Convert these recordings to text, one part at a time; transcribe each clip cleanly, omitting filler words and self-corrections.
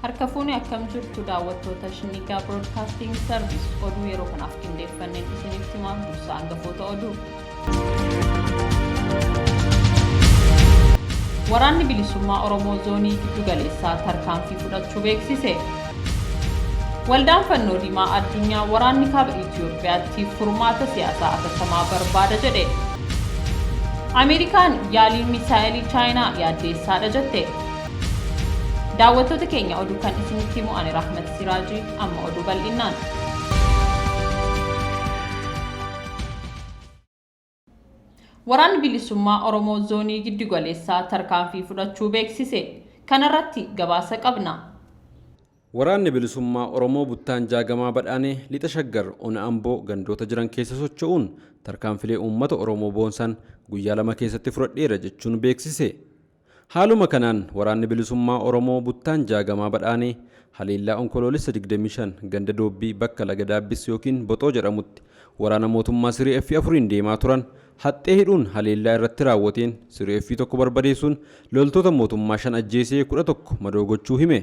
Harka fuune akkam jirtu daawwattoota Shinnigaa Broadcasting Service oduu yeroo kanaaf qindeeffanneen isinitti himaa dursa hangafoota oduu. Waraanni Bilisummaa Oromoo Zoonii Giddu Galeessaa tarkaanfii fudhachuu beeksise. Waldaan Fannoo Diimaa Addunyaa waraanni kaaba Itoophiyaatti furmaata siyaasaa atattamaa barbaada jedhe. Ameerikaan yaaliin misaa'elii Chaayinaa yaaddeessaadha jette. Daawwattoota keenya oduu kan isinitti himu ani Rahmat Siraajii amma oduu bal'innaan. Waraanni Bilisummaa Oromoo Zoonii Giddugaleessaa tarkaanfii fudhachuu beeksise. Kanarratti gabaasa qabna. Waraanni Bilisummaa Oromoo Buttaan Jaagamaa Badhaanee Lixa Shaggar Ona Amboo gandoota jiran keessa socho'uun tarkaanfilee uummata Oromoo boonsan guyyaa 2 keessatti fudhadheera jechuun beeksise. Haaluma kanaan Waraanni Bilisummaa Oromoo Buttaan Jaagamaa Badhaanee haleellaa Onkoloolessa 25 ganda Doobbii bakka Laga Daabbis ykn Boxoo jedhamutti waraana mootummaa Siree F 4n deemaa turan haxxee hidhuun haleellaa irratti raawwateen Siree F 1 barbadeessuun loltoota mootummaa 5 ajjeesee 11 madoo gochuu hime.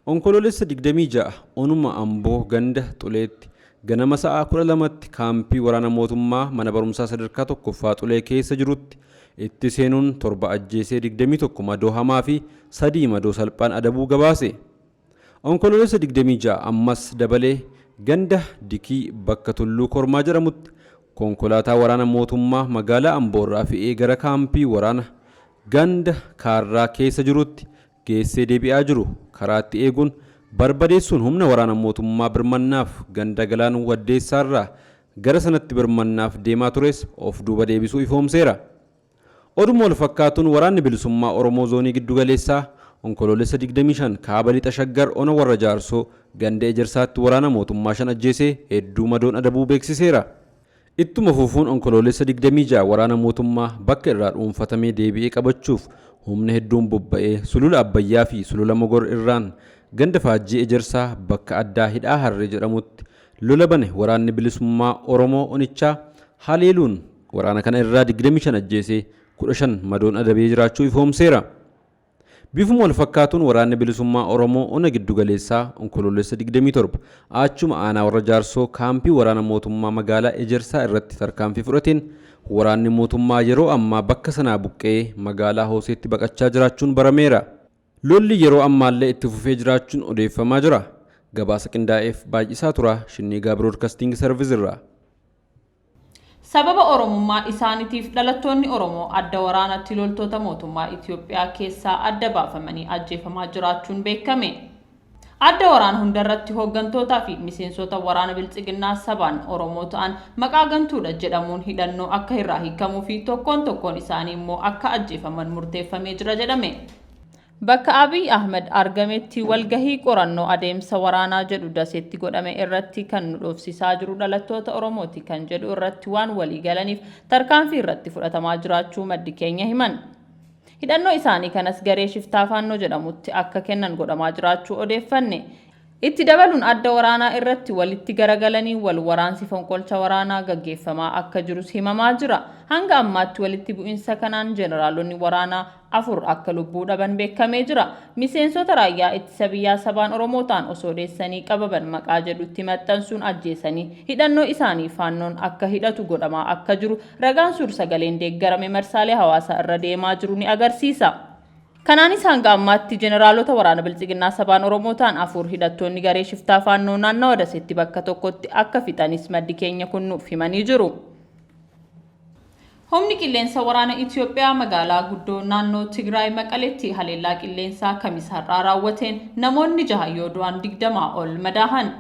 Onkoloolessa 26 onuma Amboo ganda Xuleetti ganama sa'a 12tti kaampii waraana mootummaa mana barumsaa sadarkaa 1ffaa Xulee keessa jirutti itti seenuun 7 ajjeesee 21 madoo hamaa fi 3 madoo salphaan adabuu gabaase. Onkoloolessa 26 ammas dabalee ganda Dikii bakka Tulluu Kormaa jedhamutti konkolaataa waraana mootummaa magaalaa Amboorraa fe'ee gara kaampii waraana ganda Kaarraa keessa jirutti geessee deebi'aa jiru karaatti eeguun barbadeessuun humna waraana mootummaa birmannaaf ganda Galaan Waddeessaarraa gara sanatti birmannaaf deemaa tures of duuba deebisuu ifoomseera. Oduma walfakkaatuun Waraanni Bilisummaa Oromoo Zoonii Giddugaleessaa Onkoloolessa 25 Kaaba Lixa Shaggar Ona Warra Jaarsoo ganda Ejersaatti waraana mootummaa 5 ajjeesee hedduu madoon adabuu beeksiseera. Ittuma fufuun Onkoloolessa 26 waraana mootummaa bakka irraa dhuunfatamee deebi'ee qabachuuf humna hedduun bobba'ee Sulula Abbayyaa fi Sulula Mogor irraan ganda Faajjii Ejersaa bakka addaa Hidhaa Harree jedhamutti lola bane Waraanni Bilisummaa Oromoo onichaa haleeluun waraana kana irraa 25 ajjeesee 15 madoon adabee jiraachuu ifoomseera. Bifuma walfakkaatuun Waraanni Bilisummaa Oromoo Ona Giddugaleessaa Onkoloolessa 27 aachuma aanaa Warra Jaarsoo kaampii waraana mootummaa magaalaa Ejersaa irratti tarkaanfii fudhateen waraanni mootummaa yeroo ammaa bakka sanaa buqqa'ee magaalaa Hooseetti baqachaa jiraachuun barameera. Lolli yeroo ammaallee itti fufee jiraachuun odeeffamaa jira. Gabaasa qindaa'eef Baay'isaa Turaa, Shinniigaa Biroodkastingi Sarviis irraa. Sababa Oromummaa isaanitiif dhalattoonni Oromoo adda waraanatti loltoota mootummaa Itiyoophiyaa keessaa adda baafamanii ajjeefamaa jiraachuun beekame. Adda waraana hundarratti hooggantootaa fi miseensota waraana Biltsiginnaa sabaan Oromoo ta'an maqaa gantuudha jedhamuun hidhannoo akka irraa hiikamuu fi tokkoon tokkoon isaanii immoo akka ajjeefaman murteeffamee jira jedhame. Bakka Abiy Ahmed argametti walgahii qorannoo adeemsa waraanaa jedhu Daseetti godhame irratti kan nu dhoofsisaa jiru dhalattoota Oromooti kan jedhu irratti waan walii galaniif tarkaanfii irratti fudhatamaa jiraachuu maddi keenya himan. Hidhannoo isaanii kanas garee shiftaa Faannoo jedhamutti akka kennan godhamaa jiraachuu odeeffanne. Itti dabaluun adda waraanaa irratti walitti garagalanii wal waraansi fonqolcha waraanaa gaggeeffamaa akka jirus himamaa jira. Hanga ammaatti walitti bu'insa kanaan jeneraalonni waraanaa 4 akka lubbuu dhaban beekamee jira. Miseensota raayyaa ittisa biyyaa sabaan Oromoo ta'an osoo dheessanii qababan maqaa jedhu itti maxxansuun ajjeesanii hidhannoo isaanii Faannoon akka hidhatu godhamaa akka jiru ragaan suur-sagaleen deeggarame marsaalee hawaasaa irra deemaa jiru ni agarsiisa. Kanaanis hanga ammaatti jeneraalota waraana Biltsiginnaa sabaan Oromoo ta'an 4 hidhattoonni garee shiftaa Faannoo naannawa Daseetti bakka tokkotti akka fixanis maddi keenya kun nuuf himanii jiru. Humni Qilleensa Waraana Itiyoophiyaa magaalaa guddoo naannoo Tigraay Maqaleetti haleellaa qilleensaa Kamisa har'aa raawwateen namoonni jaha yoo du'an 20 ol madaahan.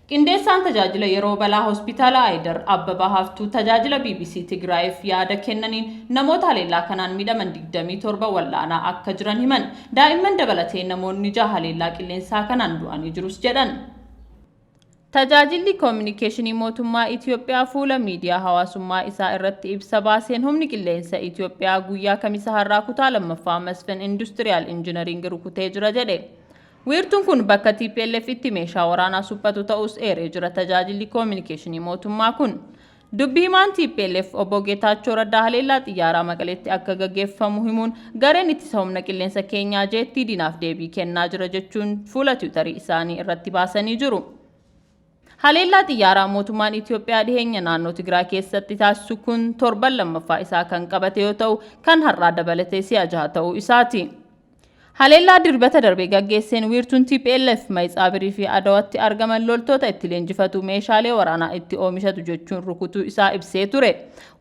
Qindeessaan tajaajila yeroo balaa Hospitaala Ayidar Abbabaa Haftuu tajaajila bbc Tigraayiif yaada kennaniin namoota haleellaa kanaan miidhaman 27 wal'aanaa akka jiran himan. Daa'imman dabalatee namoonni jaha haleellaa qilleensaa kanaan du'anii jirus jedhan. Tajaajilli Kominikeeshinii Mootummaa Itiyoophiyaa fuula miidiyaa hawaasummaa isaa irratti ibsa baaseen humni qilleensa Itiyoophiyaa guyyaa Kamisa har'aa kutaa lammaffaa Masfin Industiriyaal Injinariing rukutee jira jedhe. Wiirtuun kun bakka tplf itti meeshaa waraanaa suphatu ta'uus eeree jira tajaajilli koominikeeshinii mootummaa kun. Dubbi himaan TPLF obbo Geetaachoo Raddaa haleellaa xiyyaaraa Maqaleetti akka gaggeeffamu himuun gareen ittisa humna qilleensa keenyaa jeettii diinaaf deebii kennaa jira jechuun fuula Tiwutarii isaanii irratti baasanii jiru. Haleellaa xiyyaaraa mootummaan Itoophiyaa dhiheenya naannoo Tigraay keessatti taasisu kun torban lammaffaa isaa kan qabate yoo ta'u, kan har'aa dabalatee si'a jaha ta'uu isaati. Haleellaa Dilbata darbe gaggeesseen wiirtuun TPLF Mayitsaabirii fi Adawatti argaman loltoota itti leenjifatu, meeshaalee waraanaa itti oomishatu jechuun rukutuu isaa ibsee ture.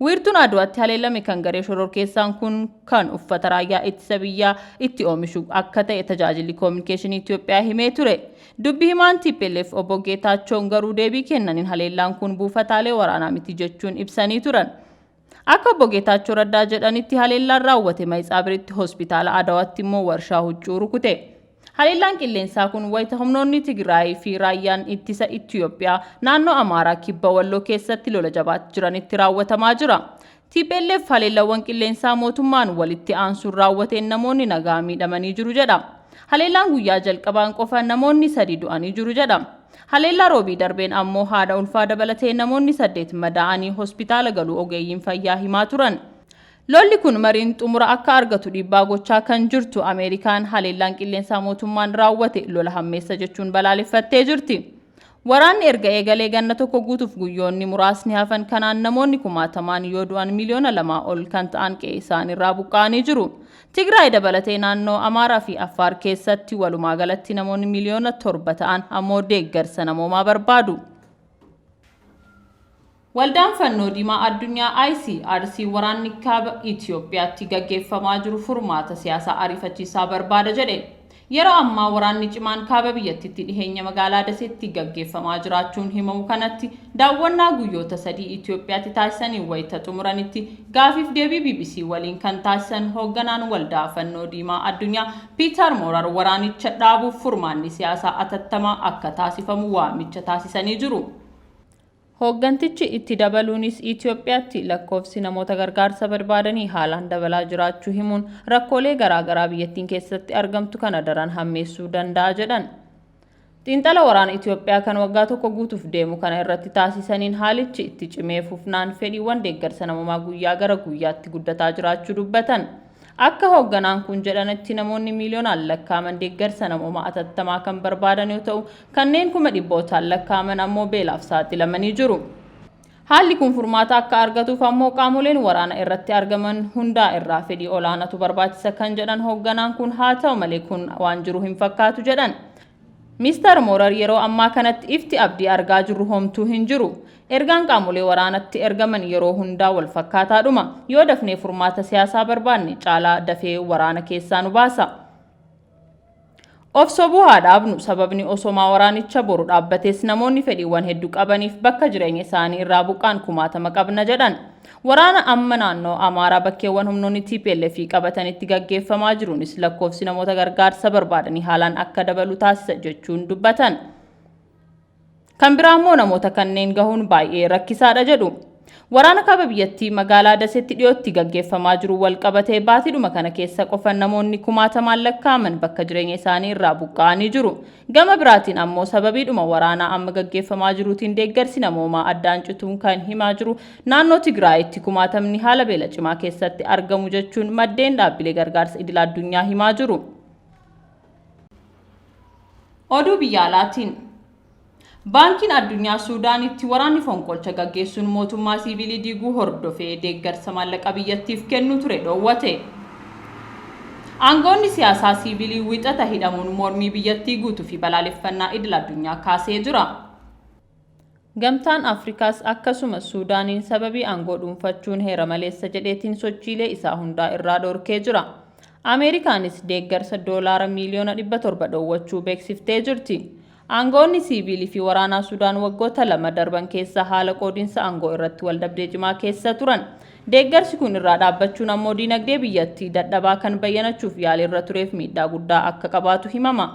Wiirtuun Adwaatti haleellame kan garee shororkeessaan kun kan uffata raayyaa ittisa biyyaa itti oomishu akka ta'e tajaajilli koominikeeshinii Itoophiyaa himee ture. Dubbi himaan TPLF obbo Geetaachoon garuu deebii kennaniin haleellaan kun buufataalee waraanaa miti jechuun ibsanii turan. Akka obbo Geetaachoo Raddaa jedhanitti haleellaan raawwate Mayitsaabiritti hospitaala, Adawaatti immoo warshaa huccuu rukute. Haleellaan qilleensaa kun wayita humnoonni Tigraay fi raayyaan ittisa Itoophiyaa naannoo Amaaraa kibba Walloo keessatti lola jabaatti jiranitti raawwatamaa jira. TPLF haleellawwan qilleensaa mootummaan walitti aansuun raawwateen namoonni nagaa miidhamanii jiru jedha. Haleellaan guyyaa jalqabaan qofa namoonni 3 du'anii jiru jedha. Haleellaa Roobii darbeen ammoo haadha ulfaa dabalatee namoonni 8 madaa'anii hospitaala galuu ogeeyyiin fayyaa himaa turan. Lolli kun mariin xumura akka argatu dhiibbaa gochaa kan jirtu Ameerikaan haleellaan qilleensaa mootummaan raawwate lola hammeessa jechuun balaaleffattee jirti. Waraanni erga eegalee ganna tokko guutuuf guyyoonni muraasni hafan kanaan namoonni kumaatamaan yoo du'an miliyoona 2 ol kan ta'an qe'ee isaaniirraa buqqa'anii jiru. Tigraay dabalatee naannoo Amaaraa fi Affaar keessatti walumaa galatti namoonni miliyoona 7 ta'an ammoo deeggarsa namoomaa barbaadu. Waldaan Fannoo Diimaa Addunyaa ICRC waraanni kaaba Itoophiyaatti gaggeeffamaa jiru furmaata siyaasaa ariifachiisaa barbaada jedhe. Yeroo ammaa waraanni cimaan kaaba biyyattiitti dhiheenya magaalaa Daseetti gaggeeffamaa jiraachuun himamu kanatti daawwannaa guyyoota 3 Itoophiyaatti taasisanii wayita xumuranitti gaafiif deebii BBC waliin kan taasisan hoogganaan Waldaa Fannoo Diimaa Addunyaa Piitar Moorar waraanicha dhaabuuf furmaanni siyaasaa atattamaa akka taasifamu waamicha taasisanii jiru. Hooggantichi itti dabaluunis Itoophiyaatti lakkoofsi namoota gargaarsa barbaadanii haalaan dabalaa jiraachuu himuun rakkoolee garaagaraa biyyattiin keessatti argamtu kana daran hammeessuu danda'a jedhan. Xiinxala waraana Itoophiyaa kan waggaa tokko guutuuf deemu kana irratti taasisaniin haalichi itti cimee fufnaan fedhiiwwan deeggarsa namoomaa guyyaa gara guyyaatti guddataa jiraachuu dubbatan. Akka hoogganaan kun jedhanitti namoonni miiliyoonaan lakkaa'aman deeggarsa namoomaa atattamaa kan barbaadan yoo ta'u, kanneen kuma dhibbootaan lakkaa'aman ammoo beelaaf saaxilamanii jiru. Haalli kun furmaata akka argatuuf ammoo qaamoleen waraana irratti argaman hundaa irraa fedhii olaanatu barbaachisa kan jedhan hoogganaan kun, haa ta'u malee kun waan jiru hin fakkaatu jedhan. Mister Moorar yeroo ammaa kanatti ifti abdii argaa jirru homtuu hin jiru. Ergaan qaamolee waraanatti ergaman yeroo hundaa wal fakkaataadhuma. Yoo dafnee furmaata siyaasaa barbaanne caalaa dafee waraana keessaa nu baasa. Of sobuu haa dhaabnu, sababni osomaa waraanicha boru dhaabbates namoonni fedhiiwwan hedduu qabaniif bakka jireenya isaanii irraa buqqaan kumaatama qabna jedhan. Waraana amma naannoo Amaaraa bakkeewwan humnoonni TPLF qabatanitti gaggeeffamaa jiruunis lakkoofsi namoota gargaarsa barbaadanii haalaan akka dabalu taasisa jechuun dubbatan. Kan biraa immoo namoota kanneen gahuun baay'ee rakkisaadha jedhu. Waraana kaaba biyyattii magaalaa Daseetti dhiyootti gaggeeffamaa jiru wal qabatee baatiidhuma kana keessa qofa namoonni kumaatamaan lakkaa'aman bakka jireenya isaanii irraa buqqa'anii jiru. Gama biraatiin ammoo sababiidhuma waraanaa amma gaggeeffamaa jiruutiin deeggarsi namoomaa addaan cituun kan himaa jiru naannoo Tigraayitti kumaatamni haala beela cimaa keessatti argamu jechuun maddeen dhaabbilee gargaarsa idil addunyaa himaa jiru. Oduu biyya alaatiin Baankiin Addunyaa Suudaanitti waraanni fonqolcha gaggeessuun mootummaa siivilii diiguu hordofee deeggarsa maallaqa biyyattiif kennuu ture dhoowwate. Aangawoonni siyaasaa siivilii Wixata hidhamuun mormii biyyattii guutuu fi balaaleffannaa idil addunyaa kaasee jira. Gamtaan Afrikaas akkasuma Suudaaniin sababii aangoo dhuunfachuun heera maleessa jedheetiin sochiilee isaa hundaa irraa dhorkee jira. Ameerikaanis deeggarsa doolaara miiliyoona 700 dhoowwachuu beeksiftee jirti. Aangawoonni siiviilii fi waraanaa Sudaan waggoota 2 darban keessa haala qoodinsa aangoo irratti waldhabdee cimaa keessa turan. Deeggarsi kun irraa dhaabbachuun ammoo diinagdee biyyattii dadhabaa kan bayyanachuuf yaaliirra tureef miidhaa guddaa akka qabaatu himama.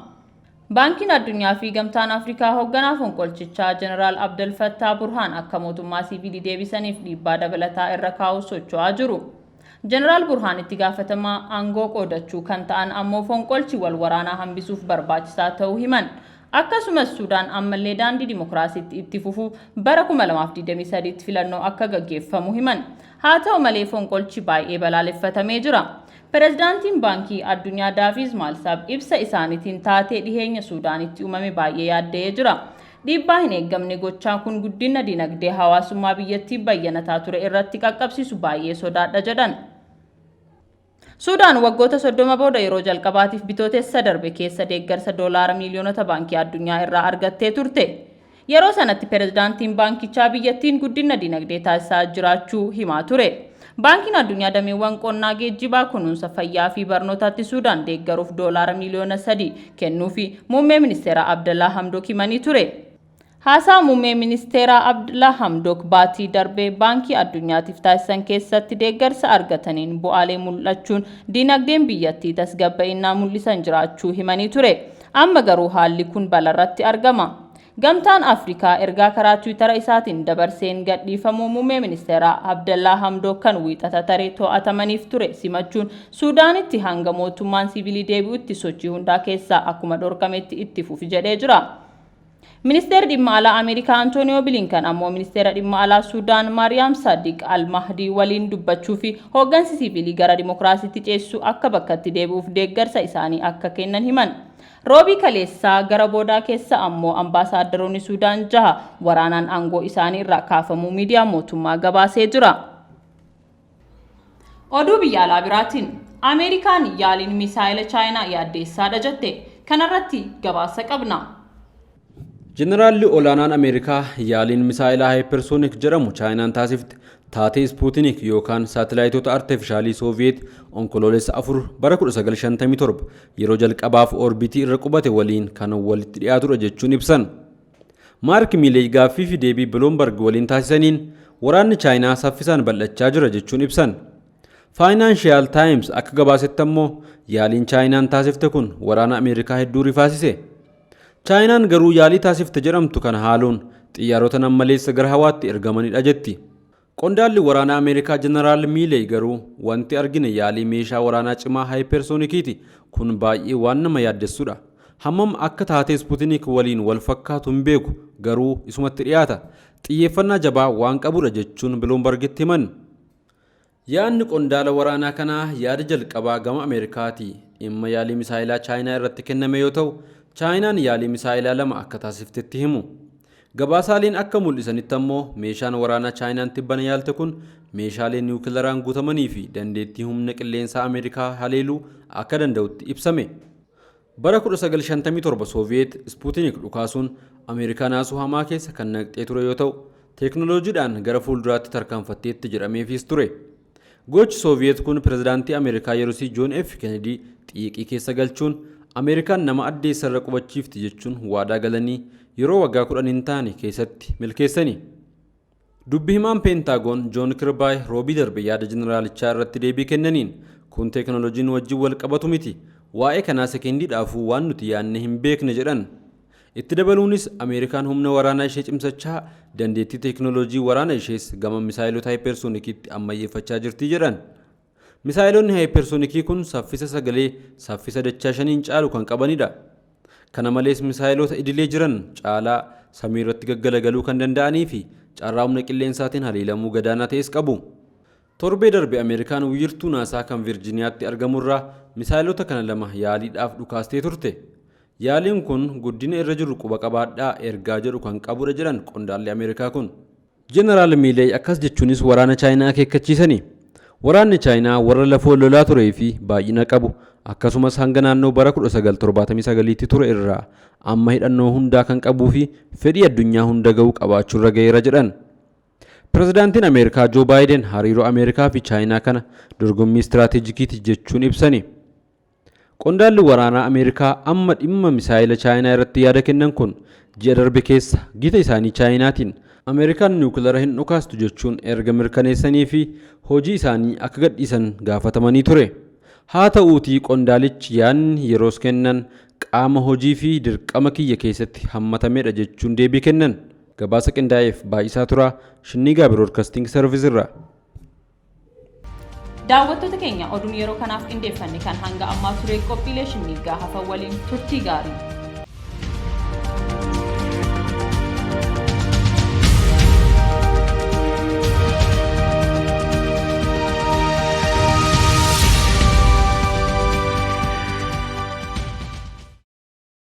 Baankiin Addunyaa fi Gamtaan Afrikaa hoogganaa fonqolchichaa Jeneraal Abdel Fattah Burhaan akka mootummaa siivilii deebisaniif dhiibbaa dabalataa irra kaa'uuf socho'aa jiru. Jeneraal Burhaan itti gaafatamaa aangoo qoodachuu kan ta'an ammoo fonqolchi wal waraanaa hambisuuf barbaachisaa ta'uu himan. Akkasumas Suudaan ammallee daandii dimokiraasiitti itti fufuuf bara 2023tti filannoo akka gaggeeffamu himan. Haa ta'u malee fonqolchi baay'ee balaaleffatamee jira. Pireezidaantiin Baankii Addunyaa Daaviis Maalsaab ibsa isaaniitiin taatee dhiheenya Suudaanitti uumame baay'ee yaadda'ee jira. Dhiibbaa hin eeggamne gochaan kun guddina dinagdee hawaasummaa biyyattii bayyanataa ture irratti qaqqabsiisu baay'ee sodaadha jedhan. Suudaan waggoota 30 booda yeroo jalqabaatiif Bitootessa darbe keessa deeggarsa doolaara miiliyoonota Baankii Addunyaa irraa argattee turte. Yeroo sanatti pireezidaantiin baankichaa biyyattiin guddina dinagdee taasisaa jiraachuu himaa ture. Baankiin Addunyaa dameewwan qonnaa, geejjibaa, kunuunsa fayyaa fi barnootaatti Suudaan deeggaruuf doolaara miiliyoona 3 kennuufi muummee ministeeraa Abdallaa Hamdook himanii ture. Haasaa muummee ministeeraa Abdallaa Hamdook baatii darbee Baankii Addunyaatiif taasisan keessatti deeggarsa argataniin bu'aalee mul'achuun dinagdeen biyyattii tasgabba'innaa mul'isan jiraachuu himanii ture. Amma garuu haalli kun balarratti argama. Gamtaan Afrikaa ergaa karaa Tiwiitara isaatiin dabarseen gadhiifamuu muummee ministeeraa Abdallaa Hamdook kan Wiixata taree to'atamaniif ture simachuun Suudaanitti hanga mootummaan siivilii deebi'utti sochii hundaa keessaa akkuma dhorkametti itti fufi jedhee jira. Ministeerri dhimma alaa Ameerikaa Antooniyoo Bilinkan ammoo ministeera dhimma alaa Suudaan Maariyaam Sadiq Al-Mahdii waliin dubbachuu fi hooggansi siivilii gara dimokiraasiitti ceesisuu akka bakkatti deebi'uuf deeggarsa isaanii akka kennan himan. Roobii kaleessaa gara boodaa keessa ammoo ambaasaaddaroonni Suudaan jaha waraanaan aangoo isaanii irraa kaafamuu miidiyaa mootummaa gabaasee jira. Oduu biyya alaa biraatiin Ameerikaan yaaliin misaayila Chaayinaa yaaddeessaadha jette. Kanarratti gabaasa qabna. Jeneraalli olaanaan Ameerikaa yaaliin misaa'ilaa hypersonic jedhamu Chaayinaan taasifte taatee Ispuutinik yookaan saatilaayitoota artifishaalii Sooviyeet Onkoloolessa 4 bara 1957 yeroo jalqabaaf orbiitii irra qubate waliin kan walitti dhiyaatudha jechuun ibsan. Maark Miileey gaaffii fi deebii Biloombarg waliin taasisaniin waraanni Chaayinaa saffisaan bal'achaa jira jechuun ibsan. Faayinaanshiyaal Taayims akka gabaasetti ammoo yaaliin Chaayinaan taasifte kun waraana Ameerikaa hedduu rifaasise. Chaayinaan garuu yaalii taasifte jedhamtu kana haaluun xiyyaarota nammaleessa gara hawaatti ergamanidha jetti. Qondaalli waraanaa Ameerikaa Jeneraal Miileey garuu wanti argine yaalii meeshaa waraanaa cimaa haayipersoonikiiti. Kun baay'ee waan nama yaaddessudha. Hammam akka taatee Ispuutinik waliin wal fakkaatu hin beeku, garuu isumatti dhiyaata. Xiyyeeffannaa jabaa waan qabudha jechuun Biluumbargitti himan. Yaadni qondaala waraanaa kanaa yaada jalqabaa gama Ameerikaati dhimma yaalii misaayilaa Chaayinaa irratti kenname yoo ta'u, Chaayinaan yaalii misaayilaa lama akka taasiftetti himu. Gabaasaaleen akka mul'isanitti ammoo meeshaan waraanaa Chaayinaan tibbana yaalte kun meeshaalee niwukilaraan guutamanii fi dandeettii humna qilleensaa Ameerikaa haleeluu akka danda'utti ibsame. Bara 1957 Sooviyeet Ispuutinik dhukaasuun Ameerikaa naasuu hamaa keessa kan naqxee ture yoo ta'u, teeknooloojiidhaan gara fuulduraatti tarkaanfatteetti jedhameefis ture. Gochi Sooviyeet kun pirezidaantii Ameerikaa yerosii Joon F. Kennedy xiiqii keessa galchuun Ameerikaan nama addeessarra qubachiifti jechuun waadaa galanii yeroo waggaa 10 hin taane keessatti milkeessani. Dubbi himaan Peentaagoon Joon Kirbaay Roobii darbe yaada jeneraalichaa irratti deebii kennaniin kun teeknooloojiin wajjin wal qabatu miti. Waa'ee kanaa sekendiidhaafuu waan nuti yaadne hin beekne jedhan. Itti dabaluunis Ameerikaan humna waraanaa ishee cimsachaa dandeettii teeknooloojii waraana ishees gama misaayilota haayipersoonikiitti ammayyeeffachaa jirti jedhan. Misaayilonni haayipersoonikii kun saffisa sagalee saffisa dachaa shaniin caalu kan qabanidha. Kana malees misaayilota idilee jiran caalaa samii irratti gaggalagaluu kan danda'anii fi carraa humna qilleensaatiin haleelamuu gadaanaa ta'es qabu. Torbee darbe Ameerikaan wiirtuu Naasaa kan Virjiniyaatti argamurraa misaayilota kana lama yaaliidhaaf dhukaastee turte. Yaaliin kun guddina irra jiru quba qabaadhaa ergaa jedhu kan qabudha jedhan qondaalli Ameerikaa kun. Jeneraal Miileey akkas jechuunis waraana Chaayinaa akeekkachiisani. Waraanni Chaayinaa warra lafoo lolaa turee fi baay'ina qabu akkasumas hanga naannoo bara 1979tti ture irraa amma hidhannoo hundaa kan qabuu fi fedhii addunyaa hunda ga'u qabaachuurra ga'eera jedhan. Pirezidaantiin Ameerikaa Joo Baayiden hariiroo Ameerikaa fi Chaayinaa kana dorgommii istiraateejikiiti jechuun ibsani. Qondaalli waraanaa Ameerikaa amma dhimma misaayila Chaayinaa irratti yaada kennan kun ji'a darbe keessa gita isaanii Chaayinaatiin Ameerikaan niwukilara hin dhukaastu jechuun erga mirkaneessanii fi hojii isaanii akka gadhiisan gaafatamanii ture. Haa ta'uutii qondaalichi yaadni yeroos kennan qaama hojii fi dirqama kiyya keessatti hammatamedha jechuun deebii kennan. Gabaasa qindaa'eef Baay'isaa Turaa, Shinniigaa Biroodkasting Sarviis irraa. Daawwattoota keenya, oduun yeroo kanaaf qindeeffanne kan hanga ammaa ture. Qophiilee Shinniiggaa hafan waliin turtii gaarii.